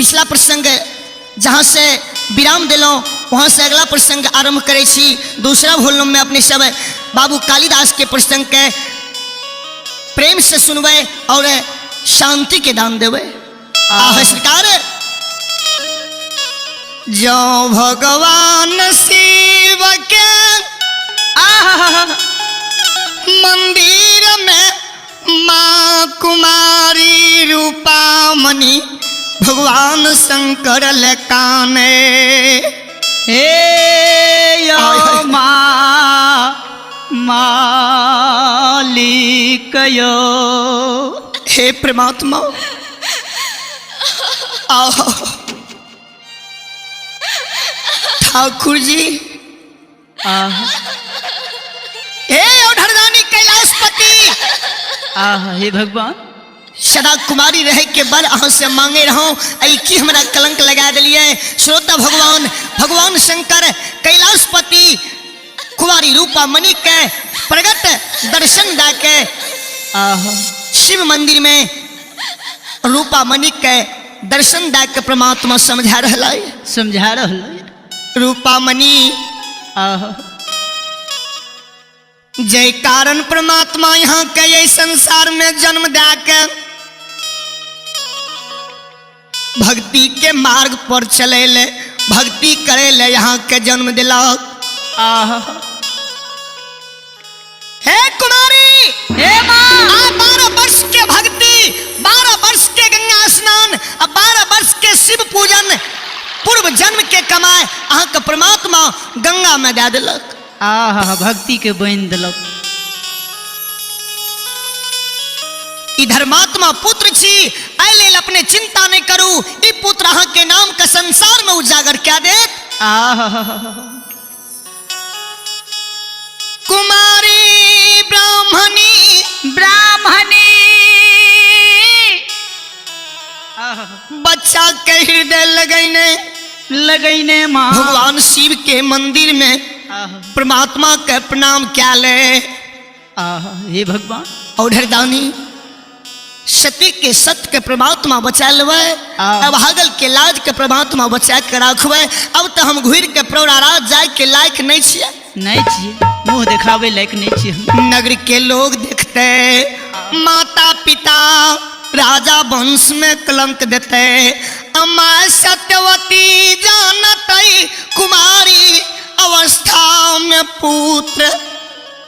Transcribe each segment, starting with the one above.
पिछला प्रसंग जहाँ से विराम दिलहुँ वहाँ से अगला प्रसंग आरंभ करै छी। दूसरा वॉल्यूम में अपने सब बाबू कालिदास के प्रसंग के प्रेम से सुनबै और शांति के दान देबै। आह सरकार, जो भगवान शिव के आहा मंदिर में माँ कुमारी रूपामणि भगवान शंकर लकाने। हे यो आय, आय। माँ मालिक यो। हे परमात्मा, आओ ठाकुर जी, आहा हे औढरदानी कैलाशपति, आहा हे भगवान, सदा कुमारी रहे के बर अहाँ से मांगे रहो, ऐ की हमरा कलंक लगा दिलिए। श्रोता भगवान, भगवान शंकर कैलाशपति कुमारी रूपा मणि के प्रगट दर्शन दा के आहा शिव मंदिर में रूपा मणि के दर्शन दा के परमात्मा समझा रहा है, समझा रहल है। रूपा मणि, आहा जय कारण परमात्मा यहाँ के ये संसार में जन्म दा के भक्ति के मार्ग पर चले ले, भक्ति करे ले यहाँ के जन्म दिलक। आहा हे कुमारी, हे माँ, आ 12 वर्ष के भक्ति, 12 वर्ष के गंगा स्नान, आ 12 वर्ष के शिव पूजन पूर्व जन्म के कमाए अहाँ के परमात्मा गंगा में दे दिलक। आहा भक्ति के बनि देलक। ई धर्मात्मा पुत्र छी, एहि लेल अपने चिंता नहीं करू, ई पुत्र अहाँ के नाम के संसार में उजागर कए देत। आहा कुमारी ब्राह्मणी, ब्राह्मणी, आहा बच्चा के हृदय लगैने लगैने माँ भगवान शिव के मंदिर में आहा परमात्मा के प्रणाम क्या ले। आहा हे भगवान, औढर दानी सती के सत्य के परमात्मा बचा लेबै, अभागल के लाज के परमात्मा बचा के राखबै। अब तो हम घुर के प्रौराराज जाय के लायक नहीं छियै, नहीं छियै, मुंह देखावे लायक नहीं छियै हम। नगर के लोग देखते, माता पिता राजा वंश में कलंक देते। अम्मा सत्यवती जानतई कुमारी अवस्था में पुत्र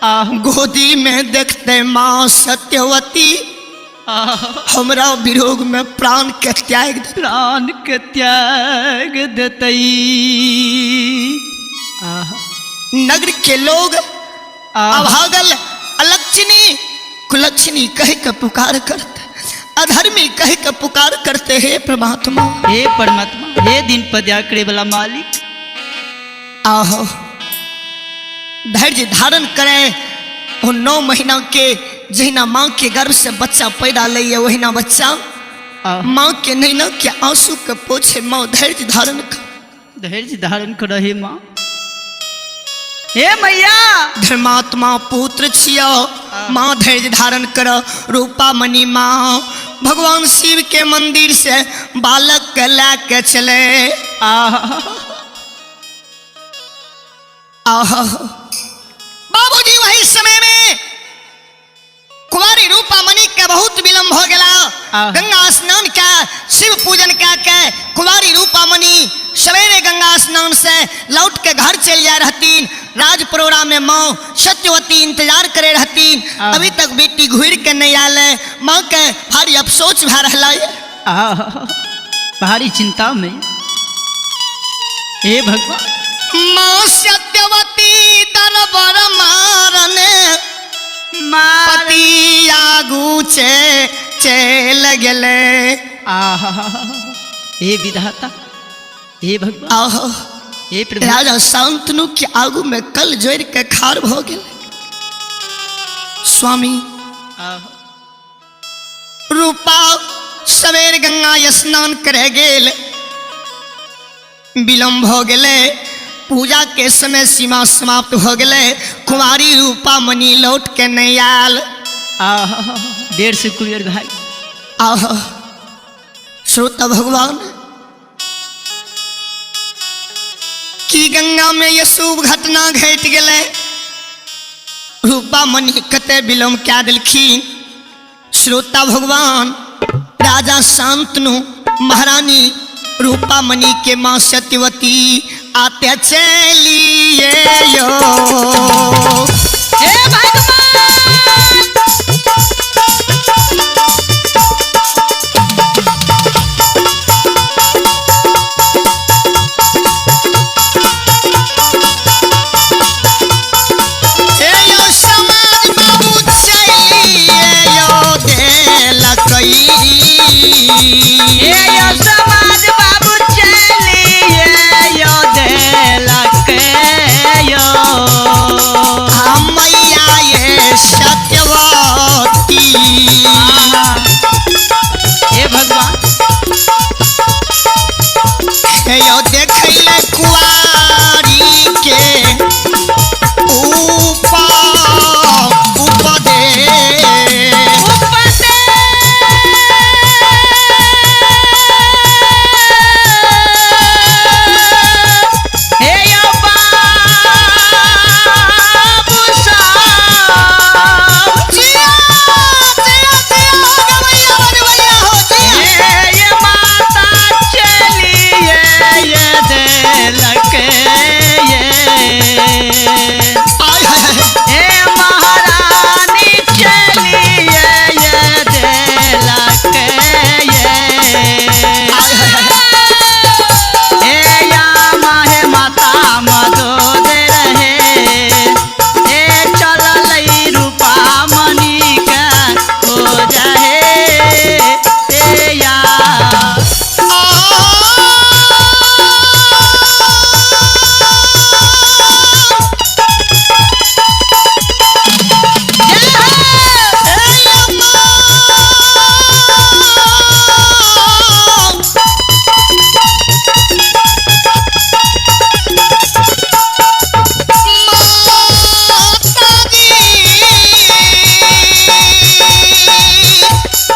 आह गोदी में देखते माँ सत्यवती आह हमरा विरोग में प्राण के त्याग दे, प्राण के त्याग देतई। आह नगर के लोग आह अभागल अलक्षिणी कुलक्षिणी कह के पुकार करते, अधर्मी कह के पुकार करते। हे परमात्मा, हे परमात्मा, हे दिन पद्या करे वाला मालिक, आहो धैर्य धारण करें। वो 9 महीना के जहिना माँ के गर्भ से बच्चा पैदा लैया, वहिना बच्चा आह माँ के नैना के आंसू के पोछे। माँ धैर्य धारण कर, धैर्य धारण कर हे माँ, हे मैया। धर्मात्मा पुत्र छियो, माँ धैर्य धारण कर। रूपा मणि माँ भगवान शिव के मंदिर से बालक के ला के चले। आह आह बाबूजी वही समय में कुमारी रूपा मणि के बहुत विलंब हो गया। आह। गंगा स्नान का शिव पूजन का के कुमारी रूपा मणि सवेरे गंगा स्नान से लौट के घर चल जा रहतीन। राजपरोरा में माँ सत्यवती इंतजार करे रहतीन, आह। अभी तक बेटी घुर के नहीं आल है। माँ के भारी अफसोस भा रहा है, आह भारी चिंता में। हे भगवान, माँ सत्यवती दरबार मारने मार पति आगू चे चल गेले। आहा हे विधाता, हे भगवान, आह हे प्रभु। राजा शांतनु के आगू में कल जोड़ के खार भ गेल। स्वामी आह रूपा सवेर गंगा स्नान करे गेल, विलम्ब हो गेले, पूजा के समय सीमा समाप्त हो गेले। कुमारी रूपा मणि लौट के नहीं आयल। आह देर से कुबेर भाई। आह श्रोता भगवान, कि गंगा में ये शुभ घटना घटि गेलै। रूपा मणि कते विलम्ब कए देलखिन। श्रोता भगवान राजा शांतनु महारानी रूपामणि के माँ सत्यवती आते चलिए यो। हे भगवान। हे यो समाज बाबू चलिए यो देलकई। हे यो समाज बाबू चलिए यो देलक यो। मैया ये सत्यवती। हे भगवान। हे यो देखैले कुआरी के उपा उपदेश। हे यो बाबू साहब। जिया जिया जिया हो गवैया बनवैया हो जिया। हे ये माता चलिए ये देलक ये। आय हाय हाय। हे महारानी चलिए ये देलक ये। आय हाय हाय। हे या माहे माता मधो दे रहे। हे चललई रूपा मणि के हो जाहे। हे या।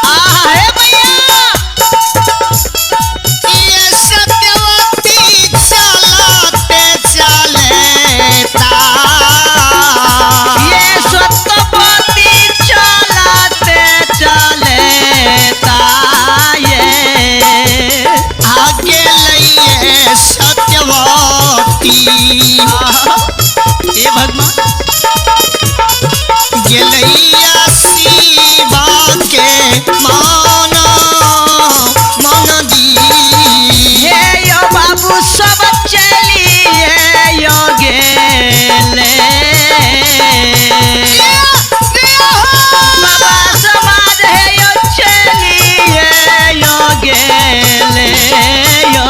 आहा हे भैया। सत्यवती चलते चलेता। ये सत्यवती चलते चलेता ये। आगे लइए सत्यवती। आहा, हे भगवान। गेलैया शिवा के माना मन दी। हे यो बाबू सब चलिए यो गेले। बाबा समाज है यो चलिए यो गेले यो।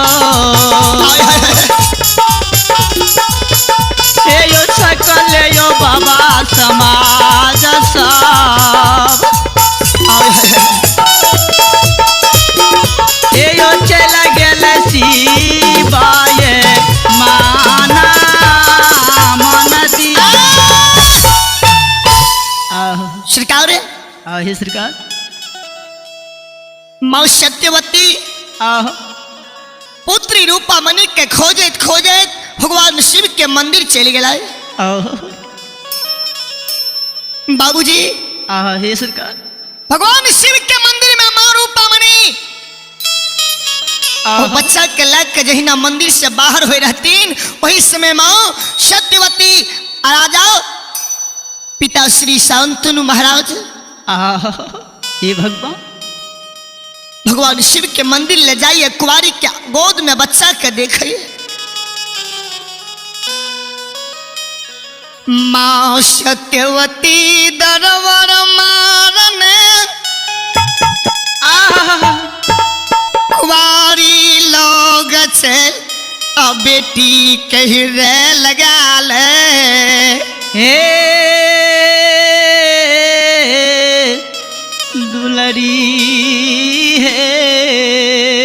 आय हाय हाय। हे यो सकल यो बाबा समाज सब। आय हाय हाय। हे यो चल गेल शिवाय माना मन दी। आहो। सरकार। आहो हे सरकार। माँ सत्यवती आहो। पुत्री रूपा मणि के खोजत खोजत भगवान शिव के मंदिर चल गए। आहो। बाबूजी। आहो हे सरकार। भगवान शिव के मंदिर में माँ रूपा मणि वो आहो। बच्चा के लग के जहिना मंदिर से बाहर हो रहतीन वही समय माँ सत्यवती राजा पिता श्री शांतनु महाराज आहो हे भगवान। भगवान शिव के मंदिर ले जाइए, कुंवारी के गोद में बच्चा के देखे। माँ सत्यवती दरवर मारने आहा। कुंवारी लोग छे अब बेटी कही रे लगा ले। हे दुलरी हे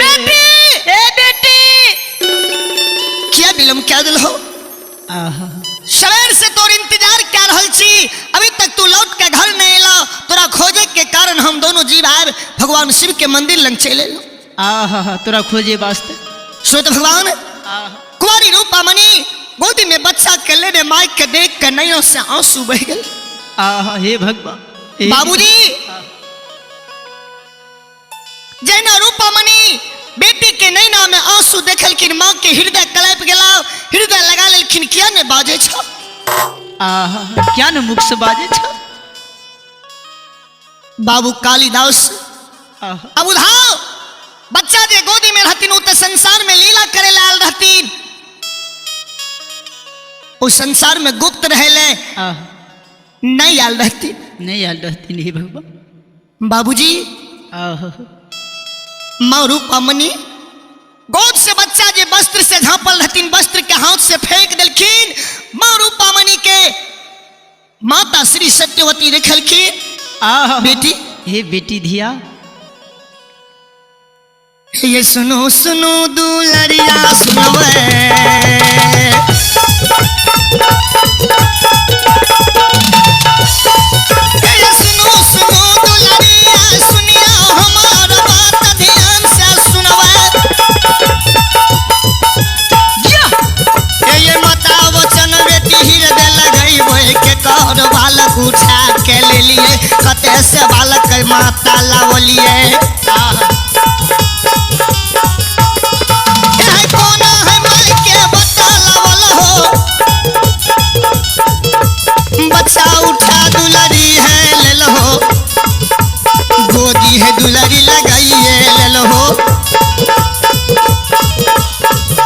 बेटी। हे बेटी। क्या विलम्ब क्या दिल हो? आहा। सवेर से तोर इंतजार कर रहल छी, अभी तक तू लौट के घर नहीं एला। तोरा खोजे के कारण हम दोनों जीव आए भगवान शिव के मंदिर लंग चले। आहा, तोरा खोजे वास्ते। श्रोत भगवान आहा। कुंवारी दुलारी रूपामणि गोदी में बच्चा के लेने माइक के देख के नैनों से आंसू बह गेल। आहा हे भगवान। बाबूजी जैना रूपामणि बेटी के नैना में आंसू देखलखिन, माँ के हृदय कलप गेला, हृदय लगा लेलखिन, किया ने बाजे छ? आहा क्या ने मुख से बाजे छ? बाबू कालिदास अब उधाव बच्चा जे गोदी में रहतीन उ त संसार में लीला करे लाल रहतीन, वो संसार में गुप्त रहेले नहीं आल रहती, नहीं आल रहती नहीं भगवान। बाबूजी माँ रूपामणि गोद से बच्चा जे वस्त्र से झांपल रहतीन, वस्त्र के हाथ से फेंक दिलखिन। माँ रूपामणि के माता श्री सत्यवती देखलखिन, बेटी हे बेटी धिया ये सुनो सुनो दुलरिया सुनवे, ये सुनो सुनो दुलरिया सुनिया हमारा बात ध्यान से सुनवे, ये माता वचन बेटी हृदय लगैबे के कर बालक उठा के ले लिए, कते से बालक माता लावलिए। बच्चा उठा दुलारी है ले लो, गोदी है दुलारी लगाइए ले लो,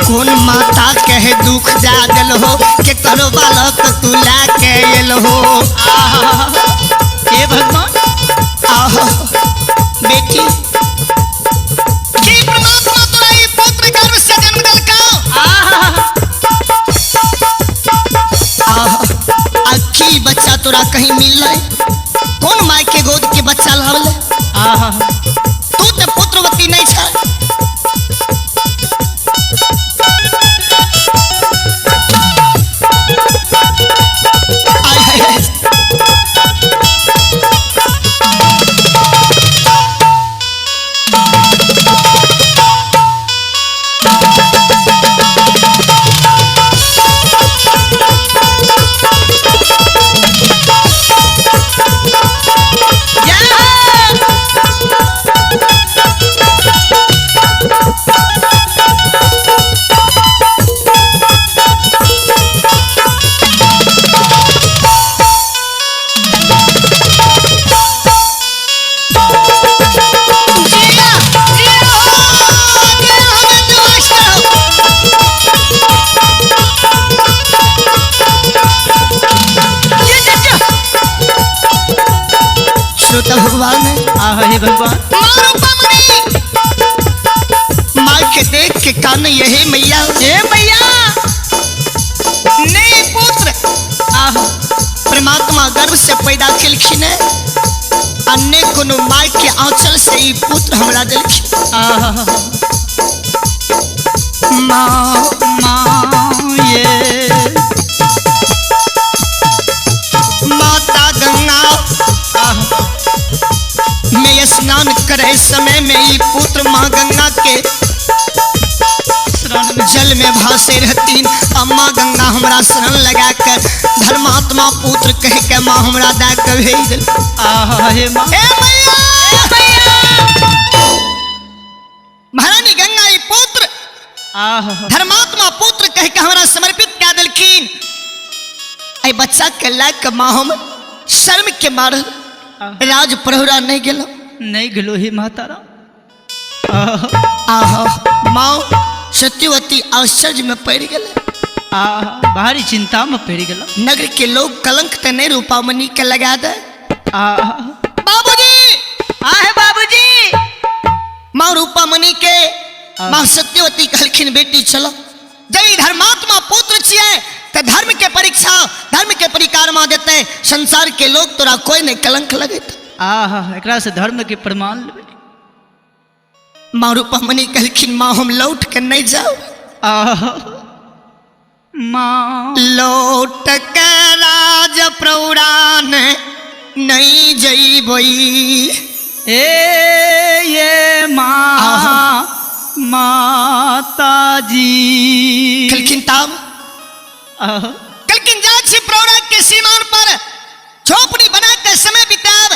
कौन माता कहे दुख जा दिल हो के करो बालक तू ला के एल हो। हे भगवान आह बेटी की परमात्मा तोरा ई पुत्र गर्भ से जन्म देलकौ। आह की बच्चा तोरा कहीं मिल कौन माय के गोद के बच्चा लावले? तू तो पुत्रवती नहीं छ। भगवान हे भगवान माँ के देख के कान यही मैया, हे मैया नहीं पुत्र आह परमात्मा गर्भ से पैदा केलखिन, अन्य कोनो माँ के आंचल से ई पुत्र हमरा देलखिन। आह माँ माँ ये माता गंगा में स्नान करे समय में ई पुत्र माँ गंगा के जल में भासे रहतीन। अम्मा गंगा हमरा शरण लगा कर धर्मात्मा पुत्र कह के माँ हमरा दा के भेज दिल। आह हे माँ हे मैया महारानी गंगा ई पुत्र आह धर्मात्मा पुत्र कह के हमरा समर्पित कर दिलखिन। ऐ बच्चा के ला के माँ हम शर्म के मारल राज प्रहुरा नहीं गेलो, नहीं गेलो हे मातारा। आह माँ सत्यवती आश्चर्य में पड़ गेल, आह भारी चिंता में पड़ गेल। नगर के लोग कलंक त नहीं रूपामणि के लगा दे। आह बाबूजी आहे बाबूजी माँ रूपामणि के माँ सत्यवती कहलखिन बेटी चलो जय धर्मात्मा पुत्र छियै त धर्म के परीक्षा धर्म के परिक्रमा देते, संसार के लोग तोरा कोई नहीं कलंक लगेत। आह एकरा से धर्म के प्रमाण लेबै। माँ रूपामणि कहलखिन माँ हम लौट के नहीं जाओ। आह माँ लौट के राज प्रौरान नहीं जइबई। ए ये माँ माता जी कहलखिन तब आह, कहलखिन जाइ छी प्रौढ़ के सीमान पर झोपड़ी बना के समय बिताब।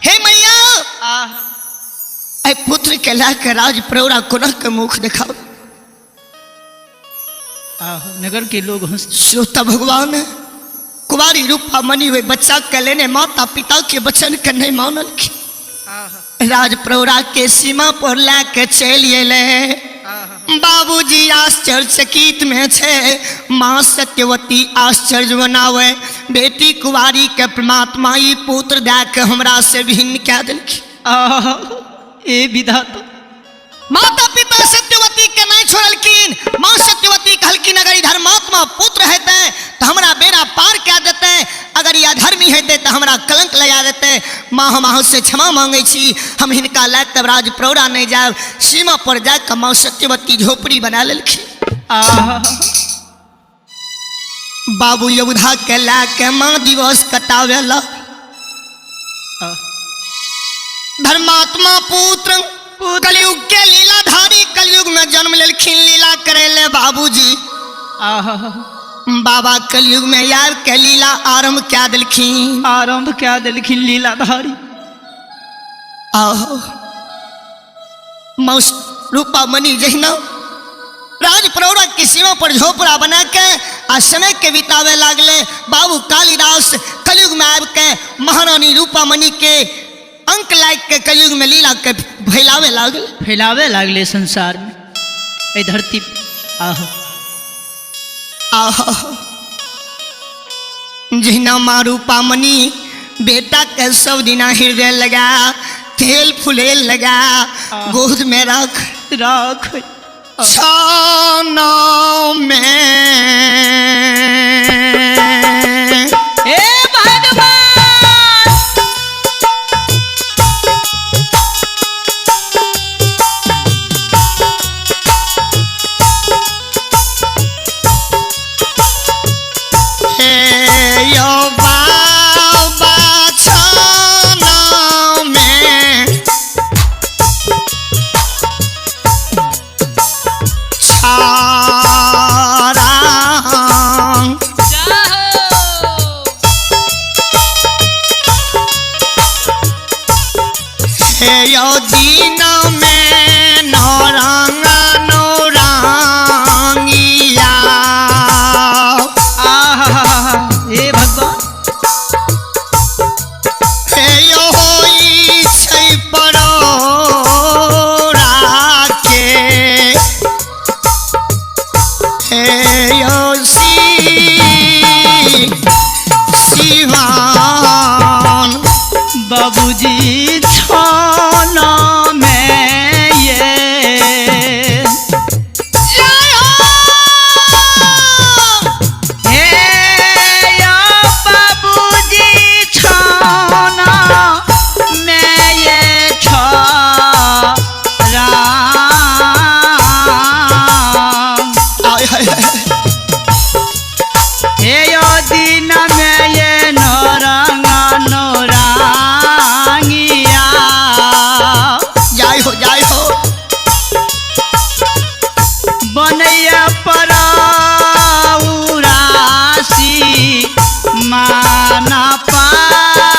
हे मैया, आह, ऐ पुत्र के ला के राज प्रौढ़ा कोना के मुख दिखाओ। आह, नगर के लोग हंस। श्रोता भगवान कुमारी रूपा मनी हुए बच्चा के लेने माता पिता के वचन के नहीं मानल। राज प्रौढ़ा के सीमा पर ला के चल अयलै। बाबूजी आश्चर्यचकित में छे। माँ सत्यवती आश्चर्य बनावे, बेटी कुमारी के परमात्मा ई पुत्र दए के हमरा से भिन्न कए देलखिन। आह, ए विधाता। माता पिता सत्यवती के नहीं छोड़लखिन। माँ सत्यवती कहलखिन अगर ई धर्मात्मा पुत्र हेतै तो हमरा बेड़ा पार कए देतै, अगर ई अधर्मी हेतै तो हमरा कलंक लगा देतै। माँ हम अहाँ से क्षमा मांगै छी, हम हिनका लए तब राज प्रौढ़ा नहीं जायब। सीमा पर जाके माँ सत्यवती झोपड़ी बना लेलखिन। आह, बाबू योद्धा के लए के माँ दिवस कटावेला। आह, धर्मात्मा पुत्र कलयुग के लीलाधारी कलयुग में जन्म लेलखिन लीला करे ले बाबूजी। आह, बाबा कलयुग में यार के लीला आरंभ क्या देलखिन। आरंभ क्या देलखिन लीलाधारी। आहो मौस रूपा मनी जहिना राज प्रौढ़ा के सीमा पर झोपड़ा बना के आ समय के बितावे लागले, बाबू कालिदास कलयुग में आबि के महारानी रूपा मनी के अंक लाग के कलयुग में लीला के फैलावे लागल। फैलावे लागले संसार में ए धरती पे। आह, आहा जहिना माँ रूपा मनी बेटा के सब दिना हृदय लगा तेल फुलेल लगा गोद में रख राख छाना में। हे भगवान। हे यो बाबा छाना में छारा हे यो दिन में नौरंग नौरंगिया। आह, हे भगवान। हे यो होई छै परोरा के हे यो शिवान। बाबूजी छाना में ये जय हो। हे यो बाबूजी छाना में ये छारा। आय हाय हाय। हे यो दिन में ये नौरंगा नौरांगिया। जय हो जय हो। बनैया पराउरासी माना पार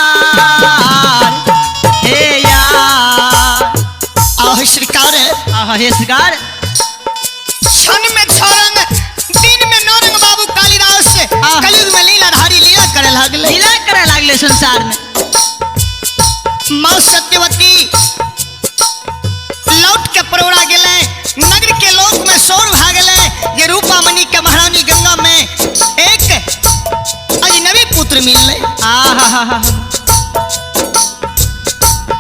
हे यार। आह श्रीकार है। आह हे सरकार। क्षण में छरंग दिन में नौरंग बाबू कालिदास आह। कलयुग में लीलाधारी लीला करे लागले। लीला करे लागले संसार में। माँ सत्यवती लौट के परोड़ा गेले, नगर के लोक में शोर भा गेले जे रूपा मणि के महारानी गंगा में एक अजनबी पुत्र मिलले। आहा,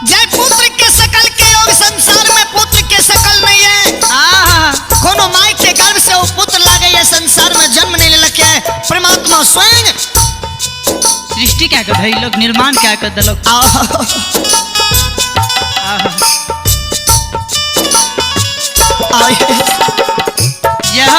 जय पुत्र के सकल के योग संसार में पुत्र के सकल नहीं है। आहा, कोनो माय के गर्भ से वो पुत्र लागे ये संसार में जन्म नहीं लेलक है, परमात्मा स्वयं सृष्टि क्या कर भाई लोग निर्माण क्या कर दलक। आहा, आहा, आए। यह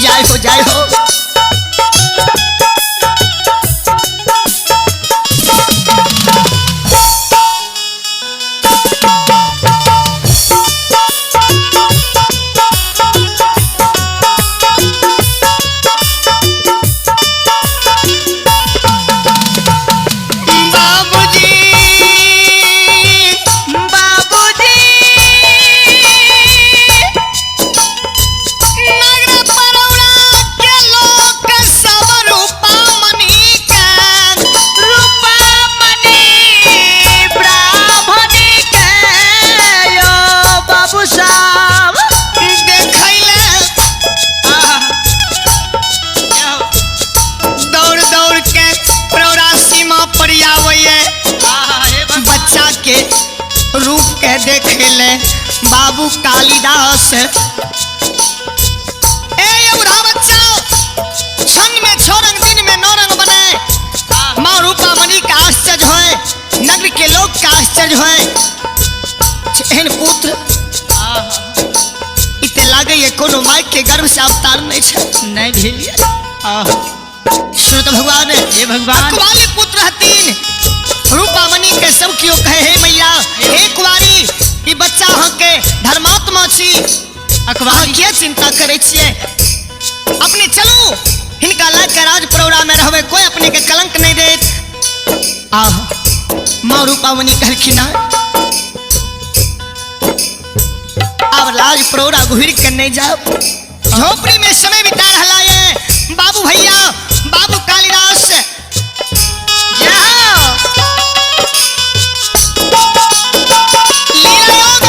जय हो जय हो। के देख ले बाबू कालिदास। ए अवधा बच्चा, क्षण में छो रंग दिन में नौ रंग बने। माँ रूपामणि का आश्चर्य होए, नगर के लोग का आश्चर्य होए। एहन पुत्र इते लागे ये कोनो माय के गर्भ से अवतार नहीं छे, नहीं भेलिए। श्रुत भगवान, हे भगवान, कुमारी पुत्र हतीन रूपामणि के सब क्यों कहे हे मैया, हे कुमारी, ई बच्चा अहाँ के धर्मात्मा छी, अहाँ किया चिंता करे छियै, अपने चलू हिनका लग के राज प्रौरा में रहबै, कोई अपने के कलंक नहीं देत। आह माँ रूपामणि कहलखिन अब राज प्रौरा घुर के नहीं जाओ। झोपड़ी में समय बिता रहा है बाबू भैया, बाबू कालिदास। लीला योग।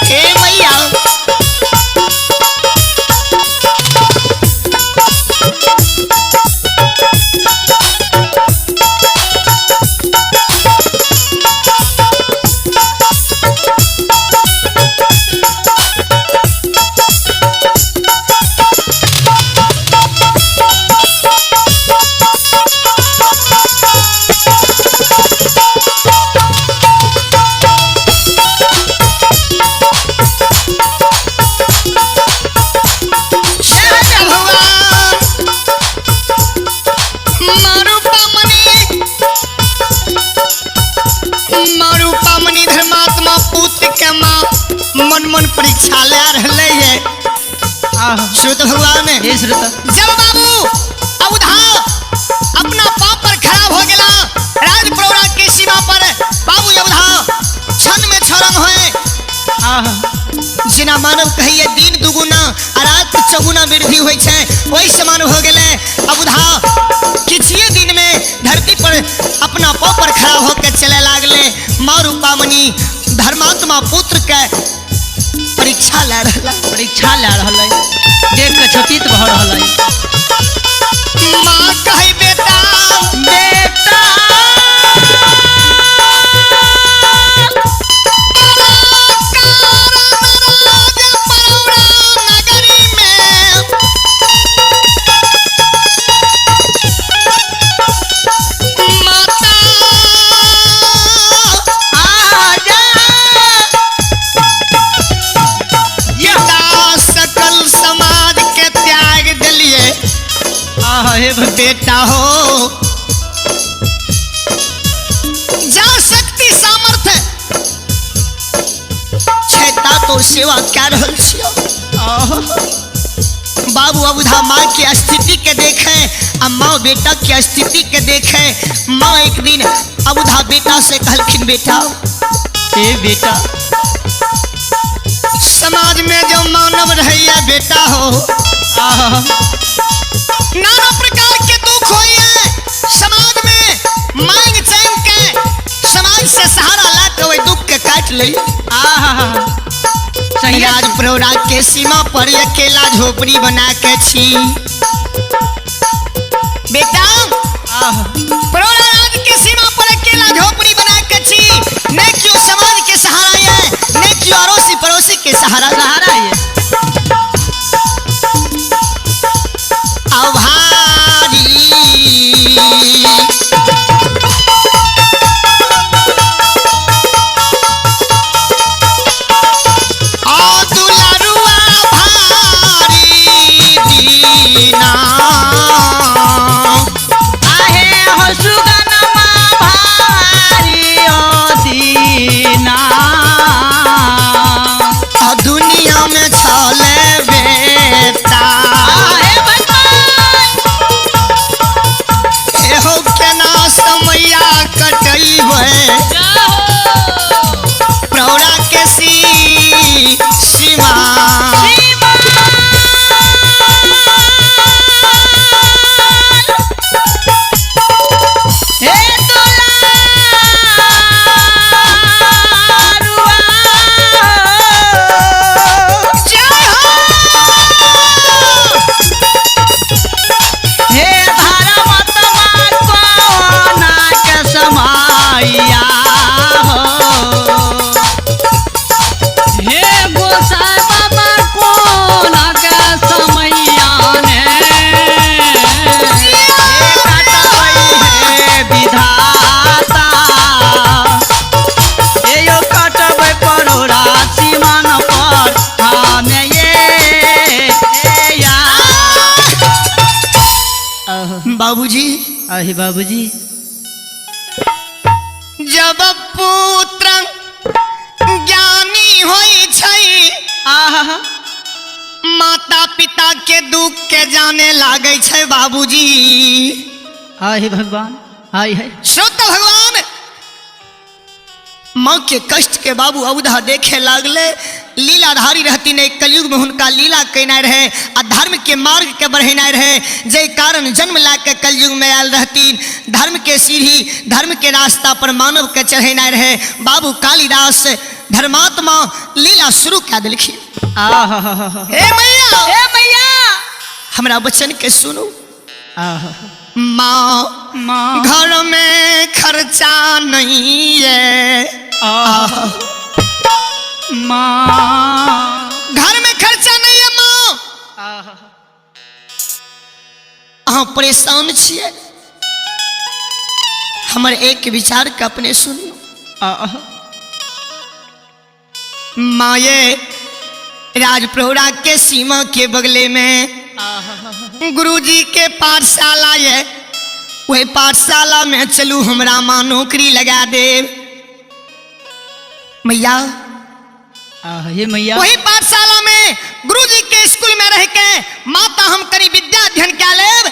हे मैया, मारूपामणि धर्मात्मा पुत्र के माँ मन मन परीक्षा ले रहले है। श्रुत भगवान, हे श्रुत, जब बाबू अवधा अपना पाप पर खड़ा हो गया राज प्रौरा के सीमा पर, बाबू अवधा क्षण में छरंग होए। जिना मानव कहिए दिन दुगुना आ रात चौगुना वृद्धि होइ छै, ओहि समान हो गेलै। अवधा किछिए दिन में धरती पर अपना पाँव पर खड़ा होकर चले लागले। माँ रूपामणि धर्मात्मा पुत्र के परीक्षा ले रहला, परीक्षा ले रहल है, देख के चकित भऽ रहल है। माँ कहे बेटा, बेटा बेटा हो जा शक्ति सामर्थ्य छैता तो सेवा क्या रहल छियो। बाबू अबुधा माँ के स्थिति के देखे आ माँ बेटा के स्थिति के देखे। माँ एक दिन अबुधा बेटा से कहलखिन, बेटा हे बेटा, समाज में जो मानव रहिया बेटा हो, नाना प्रकार के दुख होई है समाज में, मांग चैन के समाज से सहारा ला के वही दुख के काट ले। राज प्रौरा के सीमा पर अकेला झोपड़ी बना के छी बेटा, प्रौरा राज के सीमा पर अकेला झोपड़ी बना के छी, नहीं क्यों समाज के सहारा है, नहीं क्यों अड़ोसी पड़ोसी के सहारा सहारा है। दुलारुआ सुगनमा भारी ओ दीना। आ दुनिया में छले बेटा। हे भगवान। एहो केना समैया कटैबै प्रौढ़ा के सीमा। हे दुलारुआ। जय हो। हे धर्मत्मा कोना के समाइया हो। हे गोसाई बाबा कोना के समैया ने। हे कटबै हे विधाता, हे यो कटबै परोरा सीमान पर हमे ये या। बाबूजी। अहे बाबूजी। जब पुत्र ज्ञानी होई छै, आहा। माता पिता के दुख के जाने लागे छै बाबूजी। आहे भगवान, आय है। श्रोता भगवान, माँ के कष्ट के बाबू अवधा देखे लागले। लीलाधारी रहती नहीं, कलयुग में हुनका लीला केनाइ रहे आ धर्म के मार्ग के बढ़ेनाइ रहे, जाहि कारण जन्म ला के कलयुग में आयल रहतीन। धर्म के सीढ़ी, धर्म के रास्ता पर मानव के चढ़ेनाइ रहे। बाबू कालिदास धर्मात्मा लीला शुरू कए देलखिन। आहा। हे मैया। हे मैया। हमरा वचन के सुनू। आहा। माँ, माँ। घर में खर्चा नहीं है। आहा माँ। घर में खर्चा नहीं है माँ। आहा। अहाँ परेशान छियै, हमर एक विचार के अपने सुनियो। आहा। माये, राजप्रौढ़ा के सीमा के बगले में आहा। गुरुजी के पाठशाला ये, वही पाठशाला में चलू, हमरा माँ नौकरी लगा देव मैया। आहा हे मैया। वही पाठशाला में गुरुजी के स्कूल में रह के माता हम करी विद्या अध्ययन क्या लेब।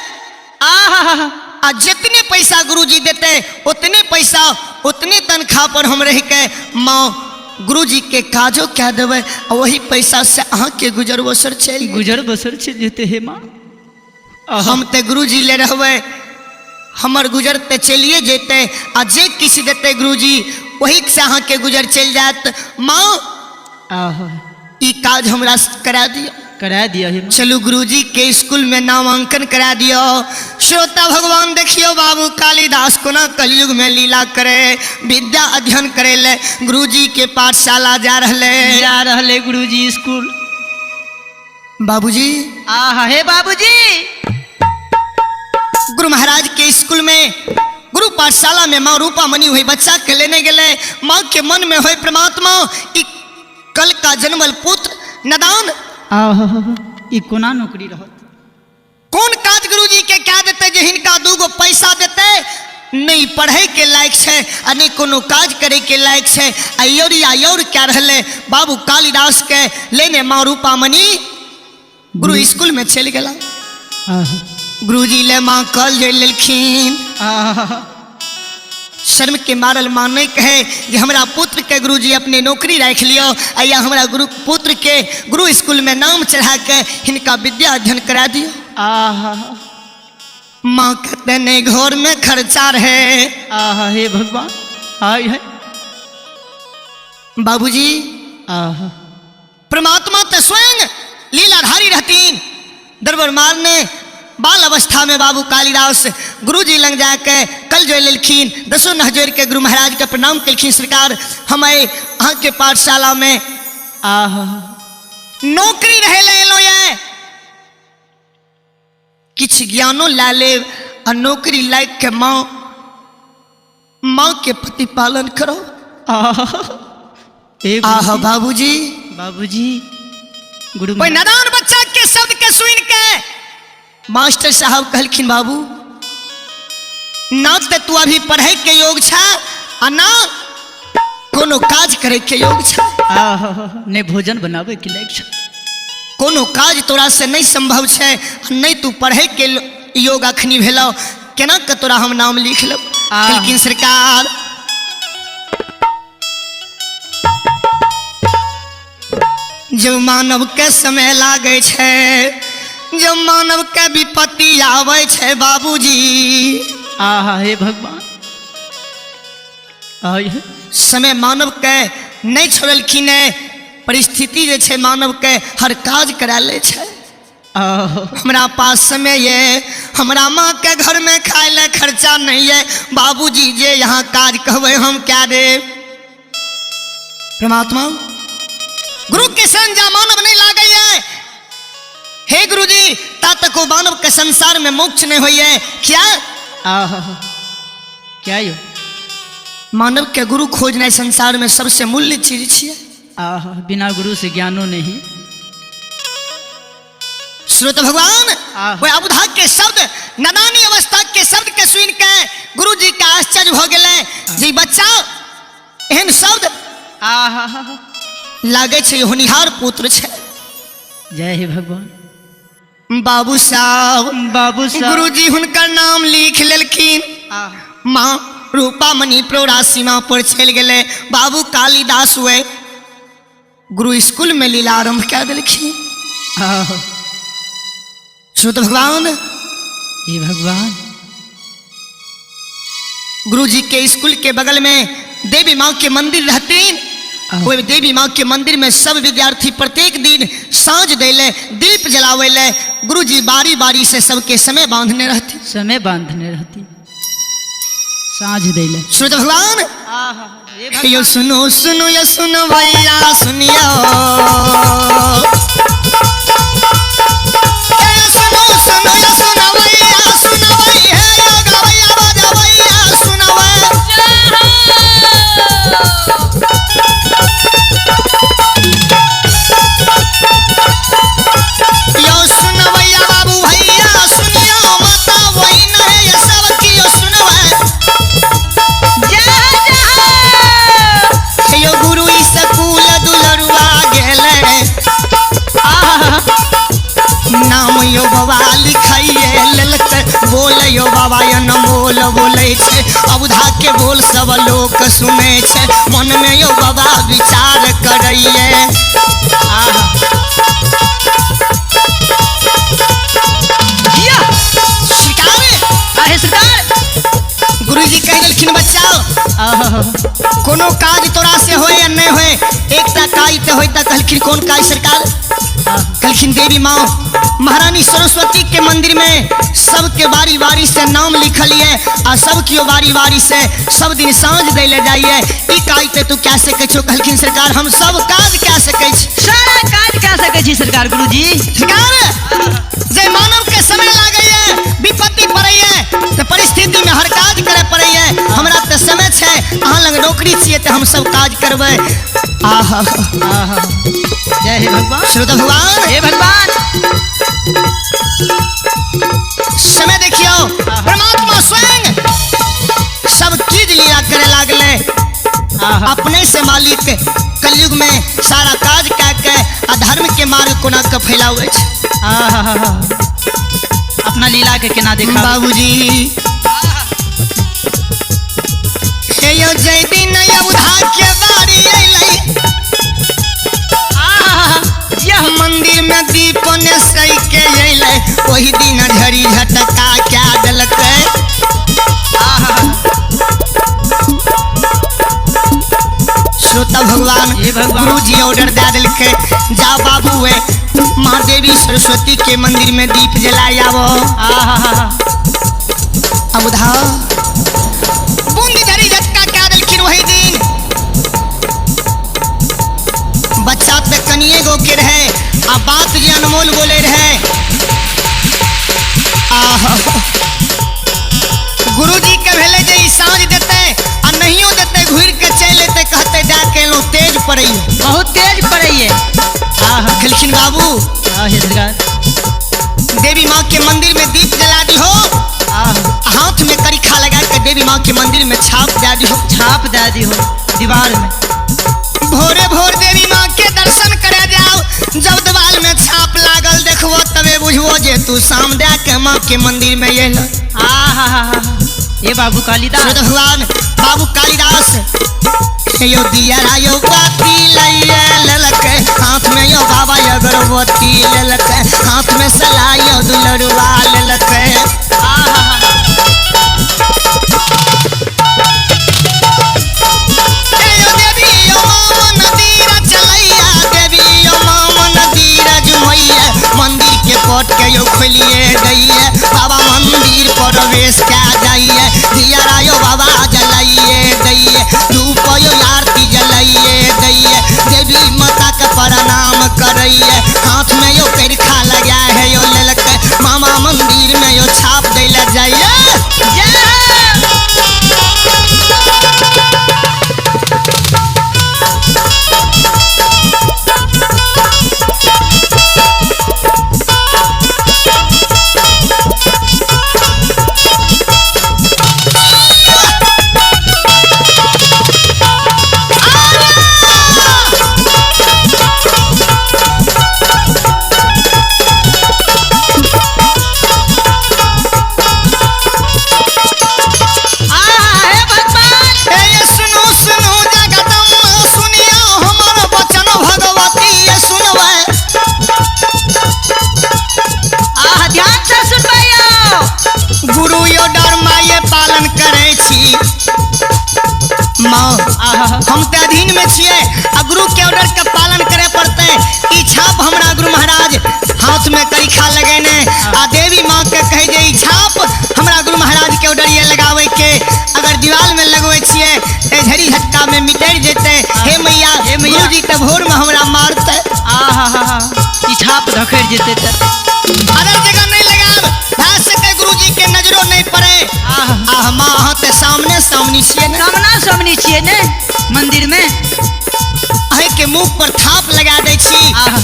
आहा। आ जितने पैसा गुरुजी देते उतने पैसा, उतने तनख्वाह पर हम रह के माँ गुरुजी के काजो क्या देबै आ वही पैसा से अहाँ के गुजर बसर चलि जेतै। गुजर बसर चलि जेतै हे माँ। आहा। हम ते गुरुजी ले रहबै, हमर गुजर ते चलिए जेतै आ जे किछु देतै गुरुजी वही से अहाँके गुजर चलि जायत माँ। आहा। ई काज हमरा करा दियौ। करा दिया हे माँ। चलू गुरुजी के स्कूल में नामांकन करा दियो। श्रोता भगवान, देखियो बाबू कालिदास कोना कलयुग में लीला करे, विद्या अध्ययन करे ले गुरुजी के पाठशाला जा रहले। जा रहले गुरुजी स्कूल। बाबूजी। आहा हे बाबूजी। गुरु महाराज के स्कूल में, गुरु पाठशाला में माँ रूपा मनी हुई बच्चा के लेने गेले। माँ के मन में होय परमात्मा, ई कल का जन्मल पुत्र नदान, आहा, ई कोना नौकरी रहत? कोन काज गुरुजी के क्या देते जे हिनका दूगो पैसा देते? नहीं पढ़े के लायक छै आ नहीं कोनो काज करे के लायक छै आ your your क्या रहले। बाबू कालिदास के लेने माँ रूपा मनी गुरु स्कूल में चलि गेला। आहा। गुरुजी ले माँ कल जोड़ि लेलखिन। आहा। शर्म के मारल माँ नहीं कहे जे हमरा पुत्र के गुरुजी अपने नौकरी राखि लियो आ या हमरा गुरु पुत्र के गुरु स्कूल में नाम चढ़ा के हिनका विद्या अध्ययन करा दियो। आहा। माँ कहते नहीं घर में खर्चा रहे। आहा हे भगवान, हाय है। बाबूजी। आहा। परमात्मा तो स्वयं लीलाधारी रहतीन। दरबार मारने बाल अवस्था में बाबू कालिदास गुरुजी लंग जाके कल जोड़ लेलखिन, दसो नह जोड़ के गुरु महाराज के प्रणाम केलखिन। सरकार, हम अहाँ के पाठशाला में आहा। नौकरी रहे ले एलो ये, किछु ज्ञानो ला लेब आ नौकरी लायक के माँ माँ के प्रतिपालन करो। आहा हे। आह बाबूजी। बाबूजी, गुरु ओहि नदान बच्चा के शब्द के सुन के मास्टर साहब कहलखिन, बाबू ना तो तू अभी पढ़े के योग छा आ ना कोनो काज करे के योग छा। ने भोजन बनावे के लायक छा। कोनो काज तोरा से नहीं संभव छै, नहीं तू पढ़े के योग अखनी भेलो, केना के तोरा हम नाम लिख लब। कहलखिन सरकार जब मानव के समय लागे छै, जब मानव के विपत्ति आवे छै बाबूजी, आहा हे भगवान, आय समय मानव के नहीं छोड़लखिन है, परिस्थिति जे छै मानव के हर काज करा ले छै। हमरा पास समय ये, हमरा माँ के घर में खाए ले खर्चा नहीं है, बाबूजी जे यहाँ काज कहबे हम क्या देब। परमात्मा गुरु के शरण जा मानव नहीं लागे है, हे गुरुजी ता तक वो मानव के संसार में मोक्ष नहीं हुई है। क्या क्या यो मानव के गुरु खोजना संसार में सबसे मूल्य चीज छियै। आहा बिना गुरु से ज्ञानो नहीं। श्रोत भगवान वह अबुधा के शब्द नदानी अवस्था के शब्द के सुन के गुरु जी के आश्चर्य हो गेलै जे बच्चा एहन शब्द आहा लागे छै होनिहार पुत्र छै। जय हे भगवान। बाबू साहब, बाबू साहब गुरु जी हुनकर नाम लिख लेलखिन। माँ रूपा मणि प्रौढ़ा सीमा पर चलि गेलै। बाबू कालिदास हुए गुरु स्कूल में लीला आरंभ कए देलखिन। श्रोत भगवान, हे भगवान, गुरु जी के स्कूल के बगल में देवी माँ के मंदिर रहतीन। वो देवी माँ के मंदिर में सब विद्यार्थी प्रत्येक दिन साँझ दैले, दीप जलावे ले। गुरु जी बारी बारी से सबके समय बांधने रहती, समय बांधने रहती, साँझ दैले। श्रोत भगवान यो सुनो सुनो यो सुनो भैया सुनियो, सुनो सुनो यो सुनो भैया सुनो भैया यो गवैया बजवैया सुनो। यो सुनो भैया बाबू भैया सुनियो, माता वही नहीं ये सब कियो सुनो। यो गुरु स्कूल दुलरुआ गेले, नाम यो बाबा लिखाइए ललक, बोल यो बाबा यो नमोल बोलै छै, अबुधा के बोल सब लोक सुनै छै, मन में यो बाबा विचार करैये। गुरुजी कहि देलखिन बच्चा कोनो काज तोरा से होए या नहीं होए, एकटा काज तो होय। त कहलखिन कोन काज सरकार? कहलखिन देवी माँ महारानी सरस्वती के मंदिर में सबके बारी बारी से नाम लिखल ये आ सब कियो बारी बारी से सब दिन साँझ दै ले जाइए, ई काज ते तू क्या सकै छो? कहलखिन सरकार हम सब काज क्या सकै छी, सारा काज क्या सकै छी सरकार। गुरुजी सरकार जे मानव के समय लागैए, विपत्ति पड़ैए तो परिस्थिति में हर काज करे पड़ैए। हमरा तो समय छै, अहाँ लग नौकरी छियै तऽ हम सब काज करबै। आहा आहा जय हे भगवान। श्रोता भगवान, हे भगवान, समय देखियो परमात्मा स्वयं सब चीज लीला करे लागले। अपने से मालिक कलयुग में सारा काज कए के अधर्म के मार्ग कोना के फैलावे छै। अपना लीला के केना देखा बाबूजी। हे यो जय दिन अबुधा के बारी अइलै, यह मंदिर में दीप ने सई के अइलै, ओही दिन झड़ी झटका क्या देलकै। श्रोता भगवान, गुरुजी ऑर्डर दे देलकै, जा बाबू वे माँ देवी सरस्वती के मंदिर में दीप जलाए आवो। अबुधा बूंद झड़ी झटका क्या देलखिन वही दिन। बच्चा तो कनिए गो के रहे आ बात जे अनमोल बोले रहे। आहा गुरुजी के भेले जे ई साँझ देते आ नहियो देते, घुर के चलि एते, कहते जा के एलहुँ तेज पड़ैये, बहुत तेज पड़ैये। कहलखिन बाबू देवी माँ के मंदिर में दीप जला दी हो। हाथ में करिखा लगा के देवी माँ के मंदिर में छाप दे दिहो। छाप दे दिहो दीवार में। भोरे भोर देवी माँ के दर्शन करे जाओ, जब दीवार में छाप लागल देखबो तबे बुझबो जे तू शाम दे के माँ के मंदिर में एलो। आहा हा हा, हे बाबू कालिदास। भगवान बाबू कालिदास यो दिया यो बाती लैये ललक, हाथ में यो बाबा अगरबत्ती ललक, हाथ में सलाई दुलरुआ ललक। यो देवी यो मामा नदी चलैया, देवी यो मामा नदी रजमैया, मंदिर के पट के यो खोलिए दैया, बाबा मंदिर प्रवेश क्या जाइए, दिया यो बाबा जलाइए दैया, धूप यो आरती जलाइए दैया, देवी माता के प्रणाम करैया, हाथ में यो करखा लगा है यो ललक, मामा मंदिर में यो छाप दैला जाइए। आहा हे भगवान। ए सुनो सुनो जगदम्बा सुनियो हमर वचन भगवती ये सुनबै। आहा ध्यान से सुनबै। गुरु यो डर माये पालन करै छी। माँ आहा हम तऽ अधीन में छियै आ गुरु के ऑर्डर के पालन करे पड़तै। ई छाप हमरा गुरु महाराज हाथ में करिखा लगेने आ देवी माँ के कहे जे ई छाप हमरा गुरु महाराज के ऑर्डर ये लगावे के, अगर दीवार में लगवे छियै ते झड़ी झटका में मिटर जेतै। हे मैया, हे मैया। गुरुजी तऽ भोर में हमरा मारतै। आहा हा हा, ई छाप धखड़ जेतै तऽ। अदर जगह नहीं लगाब, भए सकै गुरुजी के नजरो नहीं पड़े। आहा आह माँ अहाँ तऽ सामने सामने छियै ने, सामना सामनी छियै ने मंदिर में। अहीं के मुंह पर थाप लगा दै छी। आहा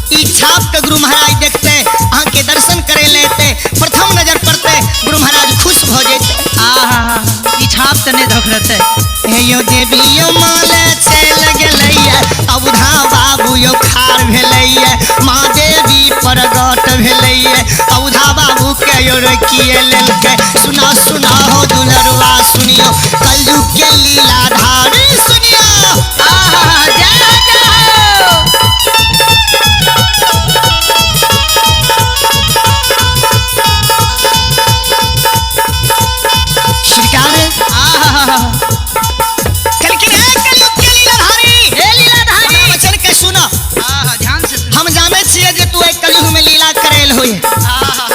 ई छाप के गुरु महाराज देखते अहाँ के दर्शन करे ले एते, प्रथम नजर पड़ते गुरु महाराज खुश भ जेते। आहा हा, ई छाप तऽ नहि धखड़तै। हे यो देवी यो माले चल गेलैया, अबधा बाबू यो खार भेलैया, माँ देवी प्रगट भेलैया, अबधा बाबू के यो रोकिए लेलकै। सुना सुना हो दुलरुआ सुनियो, कलयुग के लीला धारी सुनियो। आहा जय जय हो। सरकार आहा कहलखिन हे कलयुग के लीलाधारी, हे लीलाधारी, हमरा वचन के सुनो। आहा ध्यान से सुनो। हम जाने छियै जे तू एक कलयुग में लीला करेल होय। आहा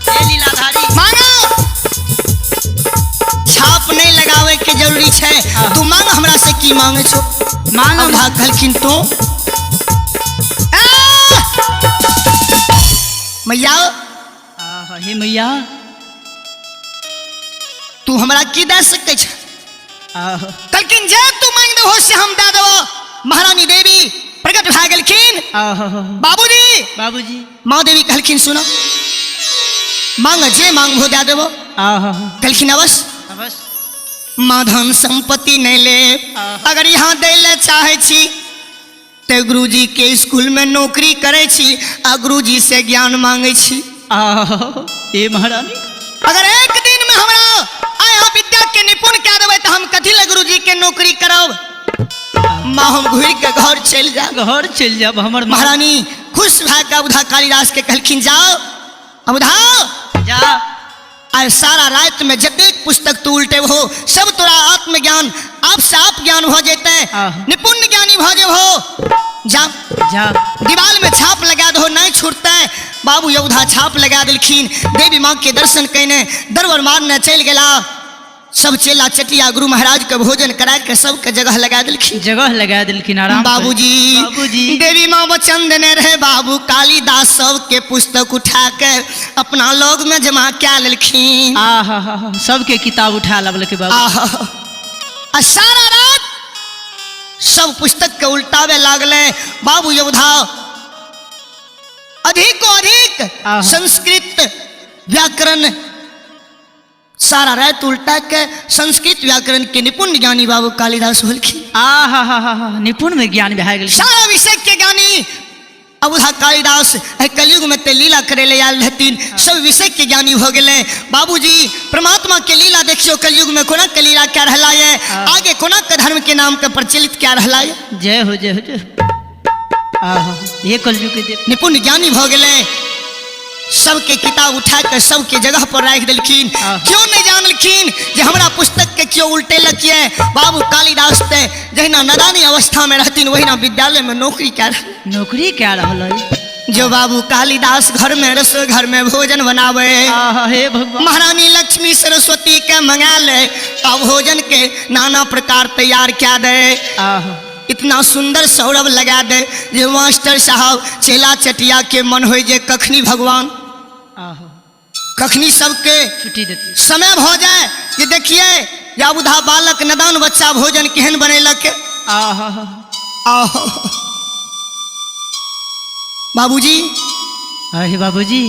हे लीलाधारी, मांगो, छाप नहीं लगावे के जरूरी छै, तू मांग हमरा से की मांगे छो। मांगो। अबधा कहलखिन तू मैया, आहा हे मैया, तू हमरा की दे सकै छ। आहा कहलखिन जे तू मांग देबहो से हम दे देबो। महारानी देवी प्रकट भए गेलखिन। आहा बाबूजी, बाबूजी। माँ देवी कहलखिन सुनो, मांग जे मांगबो दे देबो। आहा कहलखिन अवश्य। अवश्य। माँ धन संपत्ति नहीं ले, अगर यहाँ दै ले चाहे छी ते गुरुजी के स्कूल में नौकरी करे छी आ गुरुजी से ज्ञान मांगे छी। आहा हे महारानी, अगर एक दिन में हमरा आया विद्या के निपुण कह देबै तऽ हम कथी ले गुरुजी के नौकरी करब। माँ हम घुरि के घर चलि जायब। घर चलि जाब हमर महारानी खुश भए के अबधा कालिदास के कहलखिन जाओ अबधा जा, आइ सारा राति में जतेक पुस्तक तू उल्टेबहो सब तोरा आत्मज्ञान आप से आप ज्ञान भऽ जेतै, निपुण ज्ञानी भऽ जेबहो। जा जा, दीवार में छाप लगा दहो नहीं छूटतै। बाबू योद्धा छाप लगा देलखिन। देवी माँ के दर्शन कयने दरबार मारने चलि गेला। सब चेला चटिया गुरु महाराज के भोजन करा के सबके जगह लगा देलखिन। जगह लगा देलखिन आराम से। बाबूजी, बाबूजी देवी माँ वचन देने रहे बाबू कालिदास सबके पुस्तक उठा के अपना लोग में जमा क्या लेलखिन। आहा हा, सबके किताब उठा लबलके बाबू। आहा आ सारा रात सब पुस्तक के उल्टावे लागले बाबू योद्धा। अधिको अधिक संस्कृत व्याकरण सारा रात उल्टा के संस्कृत व्याकरण के निपुण ज्ञानी बाबू कालिदास होलखिन। आहा हा हा हा, निपुण में ज्ञान भए गेल। सारा विषय के ज्ञानी अबुधा कालिदास कलयुग में ते लीला करे ले आयल रहथिन, सब विषय के ज्ञानी हो गेले। बाबूजी परमात्मा के लीला देखियो कलयुग में कोना के लीला क्या रहला है, आगे कोना के धर्म के नाम के प्रचलित क्या रहला है। जय हो जय हो जय हो। आहा, ये कलयुग के देव निपुण ज्ञानी हो गेले। सबके किताब उठा के सबके जगह पर राख दिलखिन। क्यों नहीं जानलखिन जे हमरा पुस्तक के क्यों उल्टेलक ये। बाबू कालिदास ते जहिना नदानी अवस्था में रहथिन वहिना विद्यालय में नौकरी कर नौकरी क्या रहल है। जो बाबू कालिदास घर में रसोई घर में भोजन बनावे, आहा हे भगवान, महारानी लक्ष्मी सरस्वती के मंगा ले और भोजन के नाना प्रकार तैयार क्या दे। आहा इतना सुंदर सौरभ लगा दे जे मास्टर साहब चेला चटिया के मन हो जे कखनी भगवान आहा कखनी सबके छुट्टी देती समय भ जाए जे देखिए जाबुधा बालक नदान बच्चा भोजन केहन बनेलक। आहा आहो बाबूजी, अरे बाबूजी,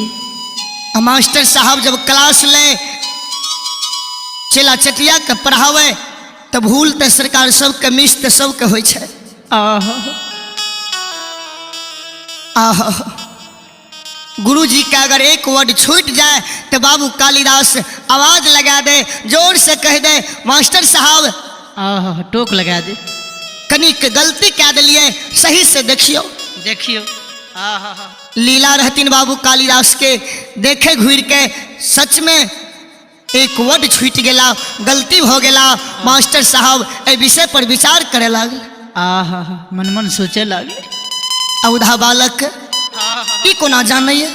मास्टर साहब जब क्लास ले चेला चटिया के पढ़ावे तो भूल तो सरकार सबके मिस तो सबके होइ छै। आहा आहा गुरुजी का अगर एक वर्ड छूट जाए तो बाबू कालिदास आवाज लगा दे, जोर से कह दे मास्टर साहब आहा टोक लगा दे, कनिक गलती कह दिलिए सही से देखियो देखियो। आहा लीला रहतीन बाबू कालिदास के, देखे घूर के सच में एक वर्ड छूट गेला, गलती हो गेला। मास्टर साहब एहि विषय पर विचार करे लागल। आहा मन मन सोचे लागे औधा बालक ई कोना जानैया।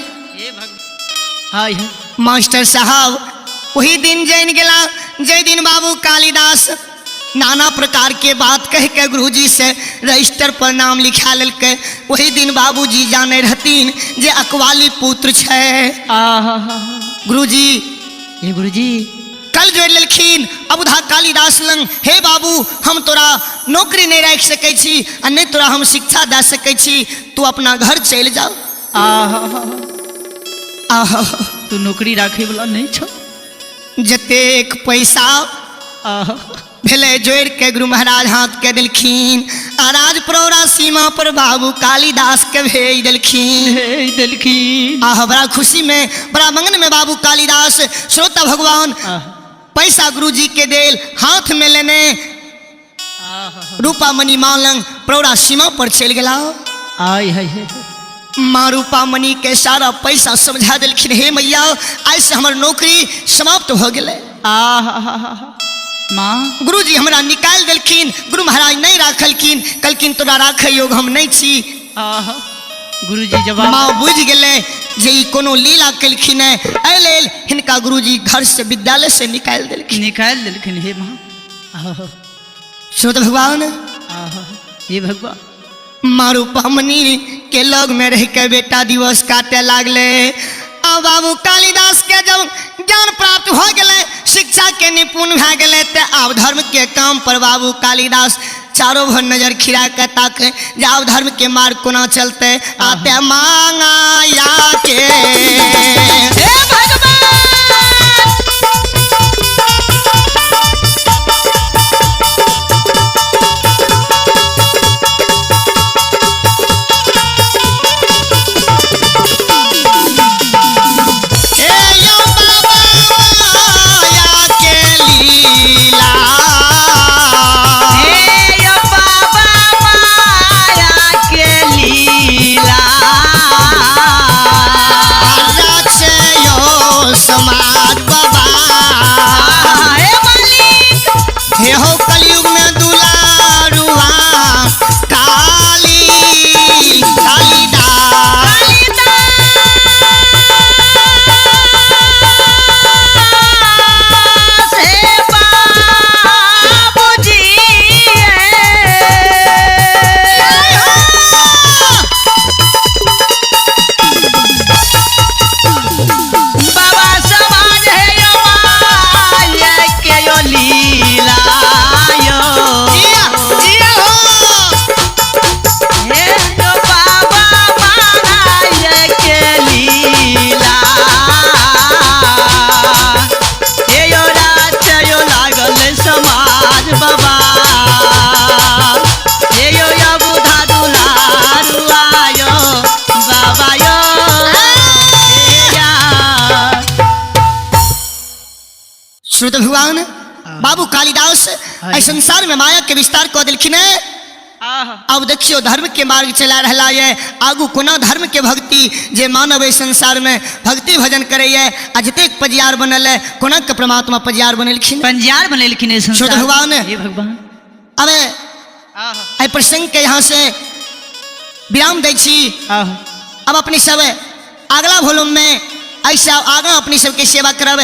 हाय हाय मास्टर साहब वही दिन जैन गेला जय दिन बाबू कालिदास नाना प्रकार के बात कह के गुरुजी से रजिस्टर पर नाम लिखा लेलकै। वही दिन बाबूजी जाने रहतीन जे अकवाली पुत्र छै। आहा गुरुजी हे गुरुजी कल जोड़ लेलखिन अबुधा कालिदास लंग, हे बाबू हम तोरा नौकरी नहीं राखि सकै छी आ नहीं तोरा हम शिक्षा दे सकै छी, तू अपना घर चलि जाओ। आहा आहा तू नौकरी राखे वाला नहीं छो। जतेक पैसा आहा भेलै जोड़ के गुरु महाराज हाथ के देलखिन आ राजप्रौरा सीमा पर बाबू कालिदास के भेज देलखिन। भेज देलखिन। आह बड़ा खुशी में बड़ा मंगन में बाबू कालिदास श्रोता भगवान पैसा गुरुजी के देल हाथ में लेने रूपा मणि मालंग प्रौरा सीमा पर चल गेला। आय हाय हाय माँ रूपा मणि के सारा पैसा समझा देलखिन, हे मैया आइ से हमर नौकरी समाप्त हो गेलै। आहा माँ गुरुजी हमरा निकालि देलखिन, गुरु महाराज नहीं राखलखिन, कहलखिन तोरा राखै योग हम नहीं छी। आहा गुरुजी जवाब माँ बुझि गेलै जे ई कोनो लीला केलखिन है, एहि लेल हिनका गुरुजी घर से विद्यालय से निकालि देलखिन। निकालि देलखिन। हे माँ आहा श्रोत भगवान आहा हे भगवान माँ रूपा मणि के लग में रह के बेटा दिवस काटे लागले। आ बाबू कालिदास के जब ज्ञान प्राप्त हो गेलै, शिक्षा के निपुण भए गेलै, ते आब धर्म के काम पर बाबू कालिदास चारों भर नजर खिरा के ताके जे आब धर्म के मार्ग कोना चलते। आते मांगा या के हे भगवान लीला। श्रुत भगवान बाबू कालिदास एहि संसार में माया के विस्तार कऽ देलखिन है। अब देखियो धर्म के मार्ग चला रहा है, आगू कोना धर्म के भक्ति जे मानव एहि संसार में भक्ति भजन करैए आ जतेक पजियार बनल है कोना के परमात्मा पजियार बनेलखिन, पंजियार बनेलखिन एहि श्रुत संसार। भगवान। हे भगवान। अब एहि प्रसंग के यहाँ से विराम दै छी। अब अपने सब अगला वॉल्यूम में ऐसा आगा अपने सबके सेवा करब।